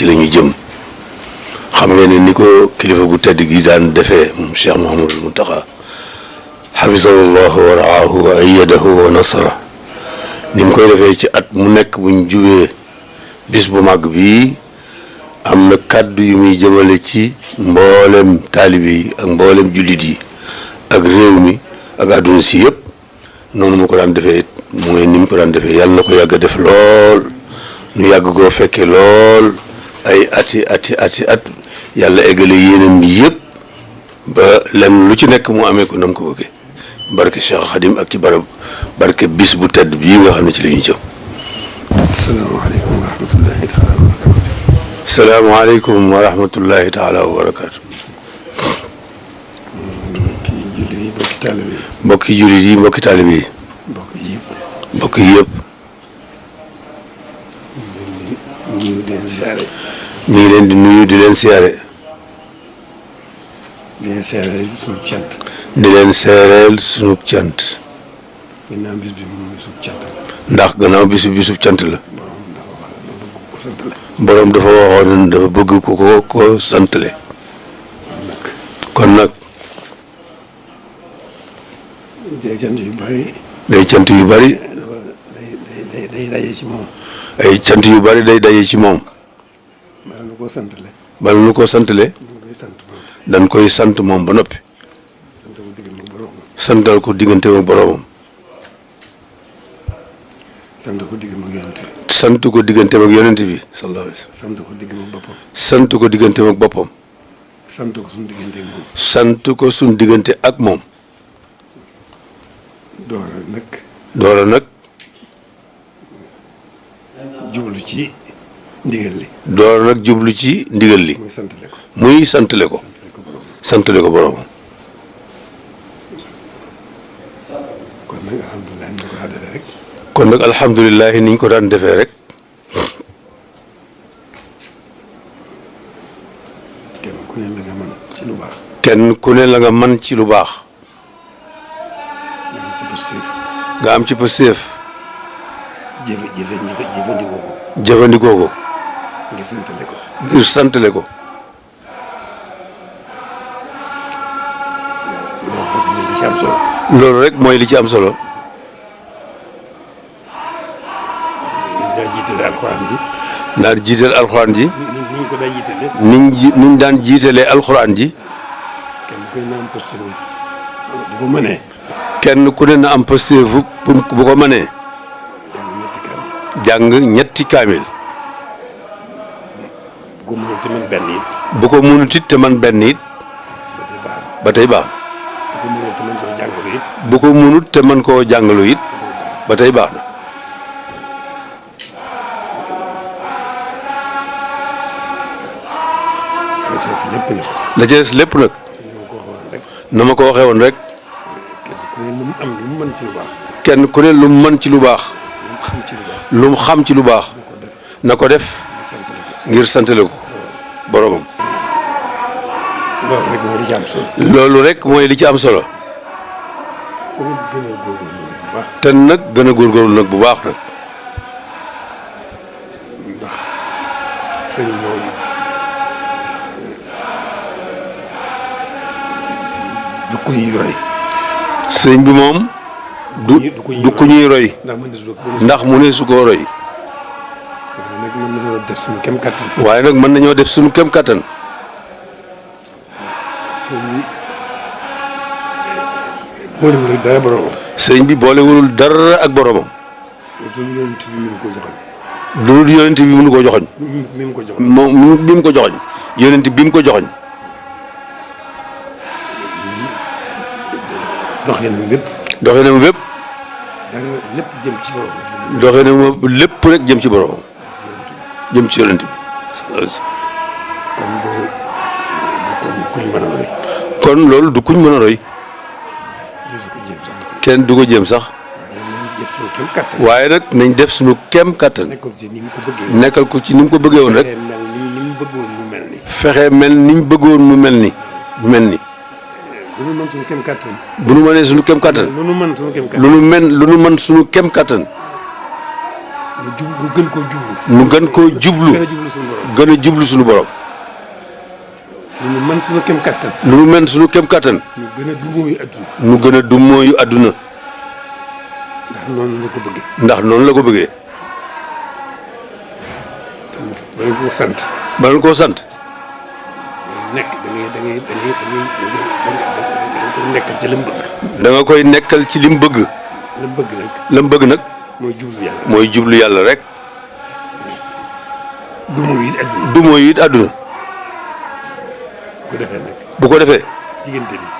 ci la ñu jëm xam ngeen ne ni ko kilifa gu tedd gi daan defee moom Cheikh Mouhamadul Mountakha xafisahullahu wa raahu wa ayyadahu wa nasara ni mu koy defee ci at mu nekk buñ jubee bis bu màgg bii am na kàddu yu muy jëmale ci mboolem taalibe yi ak mboolem jullit yi ak réew mi ak àdduna si yëpp noonu mu ko daan defee mooy ni mu ko daan defee yàlla na ko yàgg a def lool nu yàgg koo fekke lool ay ati at yàlla eggale yéenam bi yëpp ba lenn lu ci nekk mu amee ko nam ko bëggee barke Cheikh Khadim ak ci barke bis bu tedd bii nga xam ne ci la ñu jëm. salaamaaleykum wa rahmatullahi taala wa barakaatu. salaamaaleykum wa rahmatullahi taala wa barakaatu. mbokki jullit yi mbokki taalibe yi. mbokk yi yëpp. ñu ngi leen di siyaare. ñu ngi leen di nuyu di leen siyaare. di leen seereel sunu cant. di leen seereel sunu cant. ginnaaw bis bi moom bisub cant la. ndax gannaaw bisub cant la. borom dafa wax la borom dafa waxoon bëgg ko sant la. dafa bëgg ko santale. kon nag. day cant yu bari. day cant yu bari. day daje ci moom. ay cant yu bari day daje ci moom. bala nu koo santale. bala nu ko santale. dañ koy sant moom ba noppi. santal ko diggante ak boromam. sant ko diggante ak yonent bi. sant ko diggante ak yonent bi sallallahu alayhi wa sallam. sant ko diggante ak boppam. sant ko diggante ak boppam. sant ko suñu diggante ak moom. sant ko suñu diggante ak moom. doora nag. jublu ci ndigal li. doora nag jublu ci ndigal li. muy santale ko. muy santale ko. santale ko boromam. kon nag alhamdulilah ni kon nag alhamdulilah ni ñu ko daan defee rek. ko daan defee rek. kenn ku ne la nga mën ci lu baax. kenn ku ne la nga mën ci lu baax. nga am ci positif. nga am ci pësteef. jëfandikoo ko. jëfandikoo ko. ngir santale ko. ngir santale ko. loolu rek mooy li ci am solo. loolu rek mooy li ci am solo. daa jiitale alxuraan ji. ndax jiital alxuraan ji. niñ ko daa jiitale. niñ daan jiitalee alxuraan ji. kenn ku ne na am posture bu ko mënee. kenn ku ne na am pësteef bu ko mënee. jàng ñetti kaamil. jàng ñetti kaamil. bu ko mënul te man benn it. bu ko mënut it te man benn it. ba tey baax ba tey baax na. bu bu ko mënul te man koo jàngalu it. ko mënut te man koo jàngalu it. ba tey baax na. la ca des lépp nag. la ca des lépp nag. ni ma ko waxoon rek. na ma ko waxee woon rek. kenn ku ne lu mu am lu mu mën ci lu baax. kenn ku ne lu mu mën ci lu baax. lu mu xam ci lu baax. lu mu xam ci lu baax. na ko def. na ko def. ngir santale ko. ngir santale ko boromam. loolu rek mooy li ci am solo. loolu rek mooy li ci am solo. te mu gën a góorgóorlu nag bu baax. te nag gën a góorgóorlu nag bu baax nag. ndax sëñ moom du ku ñuy roy. sëñ bi moom. du ku ñuy roy. ndax mu ne su ko roy. waaye nag mën nañoo def suñu kem kattan. waaye nag mën nañoo def suñu kem kattan. sëñ bi boolewul ak dara boromam. sëñ bi boolewul dara ak boromam. loolu yonent bi mënu ko joxoñ. loolu yonent bi mënu ko joxoñ. mi mu ko joxoñ. moom bi mu ko joxoñ. yonent bi mu ko joxoñ. doxinam lépp. doxinam wépp. dara lépp jëm ci borom. doxinam lépp rek jëm ci boromam. jëm ci yonent bi. kon boobu kon kuñ mën a roy. kon loolu du kuñ mën a roy. desu ko jéem sax. kenn du ko jéem sax. waaye nag nañ def suñu kem kattan. waaye nag nañ def suñu kem kattan. nekkal ko ci ni mu ko bëggee. nekkal ko ci ni mu ko bëggee woon rek. fexe mel ni mu bëggoon mu mel ni. fexe mel niñ bëggoon mu mel ni. bu nu mën suñu kem kattan. bu nu mënee suñu kem kattan. lu nu mën suñu kem kattan. lu nu mën suñu kem kattan. nu gën koo jublu. nu gën koo jublu. gën a jublu suñu borom. gën a jublu suñu borom. nu mën suñu kem kattan. lu mu mën suñu kem kattan. nu gën a dumóoyu adduna. nu gën a dumóoyu adduna. ndax noonu la ko bëggee. ndax noonu la ko bëggee. ba leen koo sant. ba leen koo sant. nekk da ngay nekkal ci li mu bëgg. da nga koy nekkal ci li mu bëgg. li mu bëgg nag. la mu bëgg nag. mooy jublu yàlla. mooy jublu yàlla rek. dumóoyu it adduna. dumóoyu it adduna. bu ko defee nag. bu ko defee.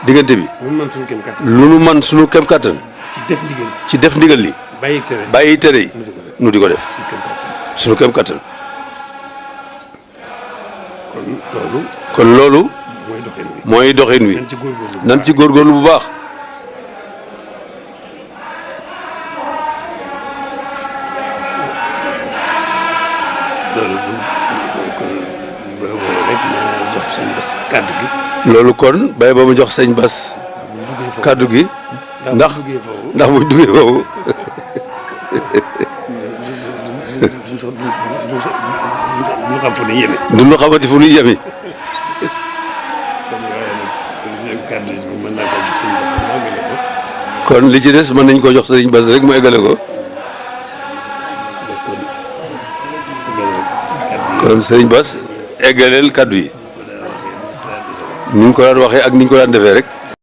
diggante bi. lu nu mën suñu kem kattan. lu nu man suñu kem kattan. ci def ndigal. ci def ndigal li. bàyyi tere yi. nu di ko def. suñu kem kattan. kon loolu. mooy doxin wi. nan ci góorgóorlu bu baax. loolu kon bay ba mu jox sëñ Bass kàddu gi. ndax buñ duggee foofu. du xam fu ñuy yemi. du ñu xamati fu ñuy yemi. kon li ci des mën nañ ko jox sëñ Bass rek mu eggale ko. kon sëñ Bass eggaleel kàddu yi. ni ñu ko daan waxee ak ni ñu ko daan defee rek.